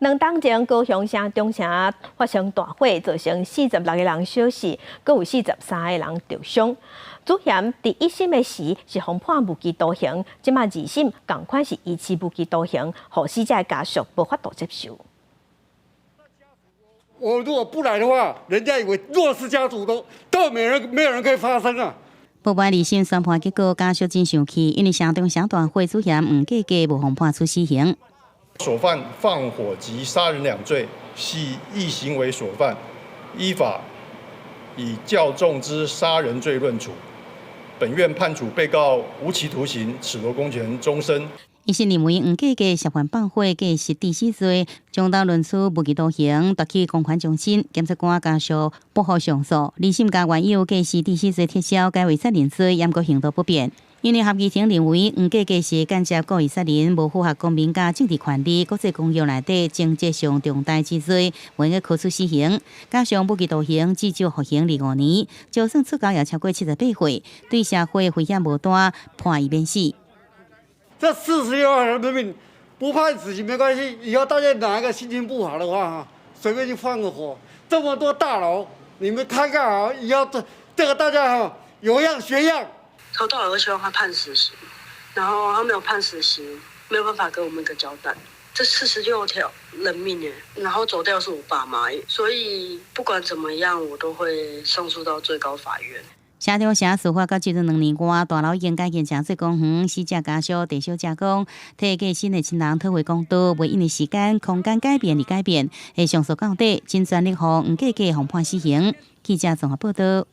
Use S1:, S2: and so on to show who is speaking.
S1: 2冬前，高雄城中城發生大火，造成46個人燒死，閣有43個人著傷。主嫌佇一審的時是予判無期徒刑，這馬二審仝款是維持無期徒刑，予死者的家屬無法度接受。
S2: 我如果不來的話，人家以為弱勢家族都沒有人可以發聲啊。
S3: 不滿二審宣判結果，家屬真生氣，因為城中城大火主嫌黃家家無予判處死刑。
S4: 所犯放火及殺人兩罪，係一行為所犯，依法以較重之殺人罪論處。本院判處被告無期徒刑，褫奪公權終身。
S3: 一審認為黃家家涉犯放火過失致死罪，將當論處無期徒刑，奪去公款終身。檢察官家屬不服上訴，二審共原有過失致死罪撤銷，改為殺人罪，毋過刑度不變。因為合議庭認為黃家家是間接故意殺人，無符合公民佮政治權利、國際公約內底情節上重大之罪，袂用可處死刑。加上無期徒刑至少服刑25年，就算出監也超過78歲，對社會危險無大，判伊免死。
S2: 這46人命不判死刑沒關係，以後大家哪一個心情不好的話，隨便去放個火，這麼多大樓，你們看看啊，以後這個大家哈有樣學樣。
S5: 從頭到尾都希望他判死刑，然後他沒有判死刑，沒有辦法給我們一個交代。這46條人命耶，然後走掉是我爸媽，所以不管怎麼樣，我都會上訴到最高法院。
S3: 城中城事發到這陣2年外，大樓已經改建成做公園，死者家屬鄭小姐講，替過身的親人討回公道，袂因為時間空間改變而改變，會上訴到底，盡全力予黃家家予判死刑。記者綜合報道。